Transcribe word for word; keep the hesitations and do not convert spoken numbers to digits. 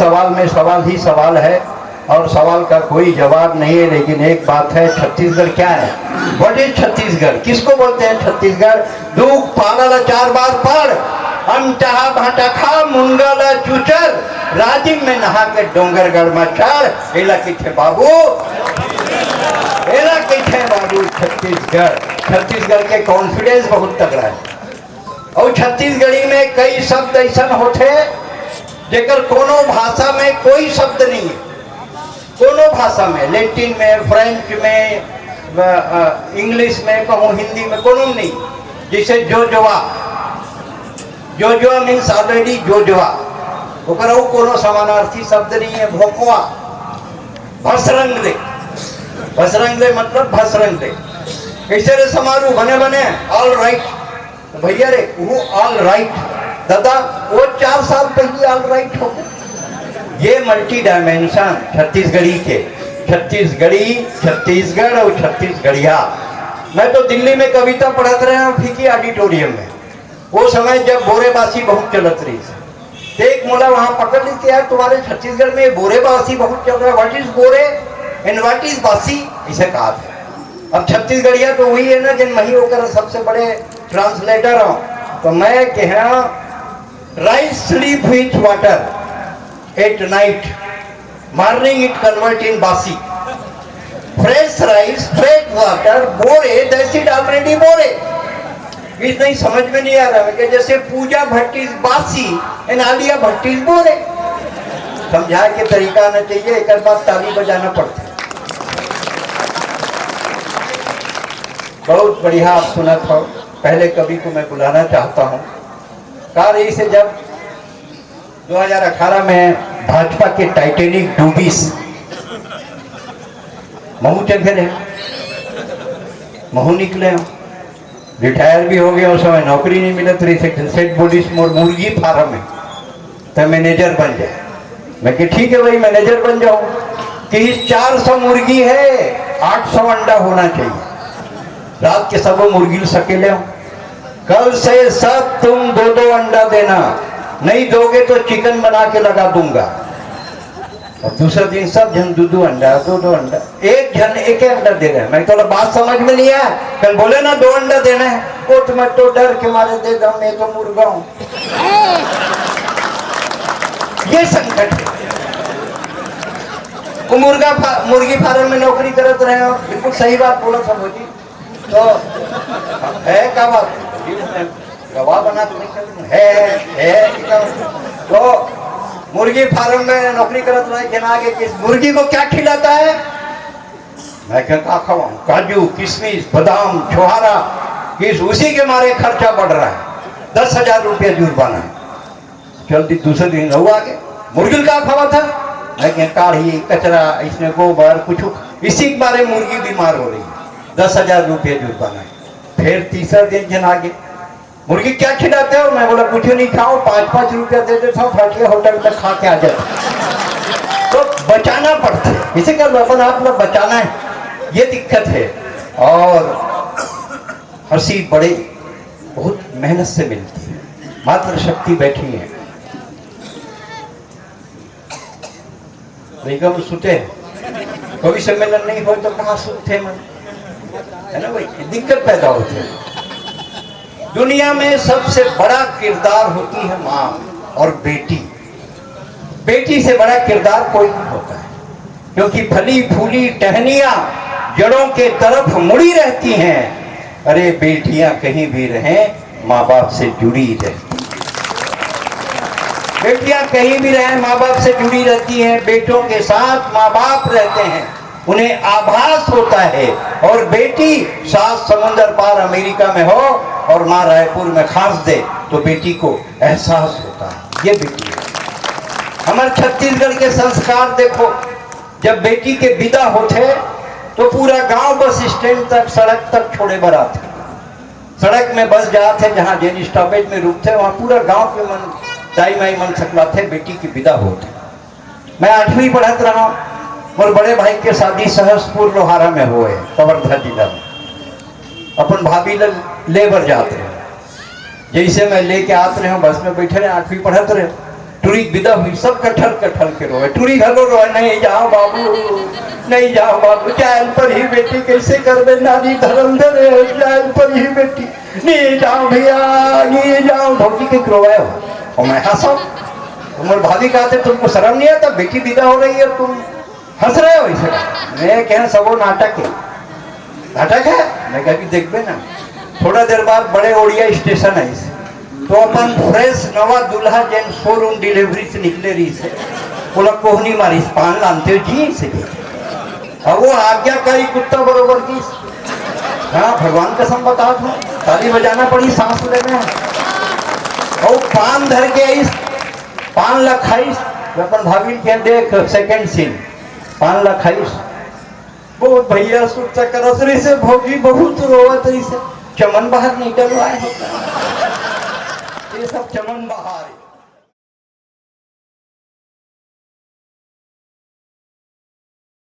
सवाल में सवाल ही सवाल है और सवाल का कोई जवाब नहीं है। लेकिन एक बात है, छत्तीसगढ़ क्या है? What is Chhattisgarh? किसको बोलते हैं छत्तीसगढ़? दूख पाला ला चार बार पढ़, अनचहा भाटा खा, मुनगा ला चुचर, राजिम में नहा के डोंगरगढ़ में चढ़। एला किथे बाबू, एला किथे बाबू छत्तीसगढ़। छत्तीसगढ़ के कॉन्फिडेंस बहुत तगड़ा है। और छत्तीसगढ़ी में कई शब्द ऐसन होते, जेकर कोनो भाषा में कोई शब्द नहीं है। कोनो भाषा में, लैटिन में, फ्रेंच में, इंग्लिश में, कहूँ हिंदी में, कोनो में नहीं। जैसे जोजवा, जोजवा मीन्स ऑलरेडी जोजवा, ओकर अउ कोनो समानार्थी शब्द नहीं है। भोकवा, भसरंग दे, भसरंग दे मतलब भसरंग दे। कैसे रे समारू, बने बने? All right. तो भैया रे, वो ऑल राइट दादा, वो चार साल पहले ऑल राइट हो गए। ये मल्टी डायमेंशन छत्तीसगढ़ी के, छत्तीसगढ़ी, छत्तीसगढ़ और छत्तीसगढ़िया। मैं तो दिल्ली में कविता पढ़त रहे हूँ फीकी ऑडिटोरियम में। वो समय जब बोरे बासी बहुत चलत रही, तो एक मोला वहाँ पकड़ ली कि यार, तुम्हारे छत्तीसगढ़ में बोरे बासी बहुत चल रहा है, व्हाट इज बोरे एंड व्हाट इज बासी, इसे कहा था। अब छत्तीसगढ़िया तो वही है ना, जिन मही होकर सबसे बड़े ट्रांसलेटर हो। तो मैं कह रहा, rice sleep with water at night, morning it convert in बासी। Fresh rice, fresh water, बोरे, the acid already बोरे। इस नहीं समझ में नहीं आ रहा है कि जैसे पूजा भट्टी बासी एंड आलिया भट्टी बोरे। समझा के तरीका आना चाहिए, एक बार ताली बजाना पड़ता है। बहुत बढ़िया आप सुना था। पहले कवि को मैं बुलाना चाहता हूँ। कार इसे जब दो हज़ार अठारह में भाजपा के टाइटेनिक डूबीस, महू चल गए, महू निकले, रिटायर भी हो गए, उस समय नौकरी नहीं मिलत रही। सेठ, सेठ बोलिस, "मोर मुर्गी फार्म है, तो मैनेजर बन जाए।" मैं कि, "ठीक है भाई, मैनेजर बन जाओ।" कि इस चार सौ मुर्गी है, आठ सौ अंडा होना चाहिए। रात के सब मुर्गी सकेले हो, कल से सब तुम दो दो अंडा देना, नहीं दोगे तो चिकन बना के लगा दूंगा। और दूसरे दिन सब जन दो दो अंडा, दो दो अंडा, एक जन एक अंडा दे रहे हैं। मैं तो बोला, "बात समझ में नहीं आया, कल बोले ना दो अंडा देना है।" "वो तो मैं तो डर के मारे दे दूं, मैं तो मुर्गा हूँ।" ये संकट है। वो मुर्गा फा-, मुर्गी फार्म में नौकरी करत रहे हो, बिल्कुल सही बात बोला था भौजी। तो है क्या बात? गवाह बना के नहीं कर, है, है, है, क्या? तो मुर्गी फार्म में नौकरी करत रहे, कहना आगे कि मुर्गी को क्या खिलाता है? मैं क्या, "का खवाऊं? काजू, किशमिश, बादाम, छोहारा, किस, उसी के मारे खर्चा बढ़ रहा है, दस हजार रुपया जुर्माना है।" चल दी, दूसरे दिन रहू आगे, "मुर्गी का खावा था?" मैं कहा, "काढ़ी, कचरा, इसने गोबर, कुछ, इसी के मारे मुर्गी बीमार हो रही है, दस हजार रुपये जुर्माना है।" फिर तीसरा दिन जन आगे, "मुर्गी क्या खिलाते हो?" मैं बोला, "कुछ नहीं खाओ, पाँच पाँच रुपया दे देता हूँ, फाटिया होटल में खा के आ जाता।" तो बचाना पड़ता है, इसे क्या अपन आप लोग बचाना है, ये दिक्कत है। और हंसी बड़े बहुत मेहनत से मिलती है, मात्र शक्ति बैठी है। लइका मन सुते हैं, कवि सम्मेलन नहीं हो तो कहाँ सुते मन, है ना भाई? दिक्कत पैदा होती है। दुनिया में सबसे बड़ा किरदार होती है माँ और बेटी। बेटी से बड़ा किरदार कोई नहीं होता है, क्योंकि फली फूली टहनियां जड़ों के तरफ मुड़ी रहती हैं। अरे, बेटियां कहीं भी रहें, माँ बाप से जुड़ी रहती हैं। बेटियां कहीं भी रहें, माँ बाप से जुड़ी रहती हैं, बेटों के साथ माँ बाप रहते हैं, उन्हें आभास होता है। और बेटी सात समुंदर पार अमेरिका में हो और माँ रायपुर में खांस दे, तो बेटी को एहसास होता है, ये बेटी है। हमारे छत्तीसगढ़ के संस्कार देखो, जब बेटी के विदा होते तो पूरा गांव बस स्टैंड तक, सड़क तक छोड़े बर आथे। सड़क में बस जात है, जहाँ जेन स्टॉपेज में रुकते, वहाँ पूरा गांव के मन, दाई माई मन सकलाथे, बेटी की विदा होते। मैं आठवीं पढ़त रहा, मोर बड़े भाई के शादी सहसपुर लोहारा में हुए, कवर्धा जिला में। अपन भाभी ले, ले बर जात रहे, जैसे मैं लेके आत रहे हूँ, बस में बैठे रहे, आठवीं पढ़त रहे। टूरी के बिदा हुई, सब कठर कठर के रोए, टूरी घलो रोए, "नहीं जाओ बाबू, नहीं जाओ बाबू, जान पर ही बेटी, कैसे करबे नारी धर्म धरे, जान पर ही बेटी, नहीं जाओ भैया, नहीं जाओ।" भौजी के रोए हो, और मैं हंसा। तुम्हारे भाभी कहते, "तुमको शर्म नहीं आता? बेटी बिदा हो रही है, तुम हंस रहे हो इसे।" मैं कहें, "सब वो नाटक है।" "नाटक है?" मैं कहा कि देखबे ना, थोड़ा देर बाद बड़े ओड़िया स्टेशन है इसे, तो अपन फ्रेश नवा दूल्हा जेन शोरूम डिलीवरी से निकले रही से, बोला, "कोहनी मारिस, पान लानते हो जी?" इसे भी। अब वो आज्ञाकारी कुत्ता बरोबर की। हाँ, भगवान कसम बता दूं, ताली बजाना पड़ी सांस लेने। और पान धर के आइस, पान ला खाइस, तो अपन भाभी के देख, सेकंड सीन, पान ला खाइस। बहुत भैया सुरता करत रहिसे, भौजी बहुत रोवत रहिसे, चमन बाहर निकलवाए होता। ये सब चमन बाहर।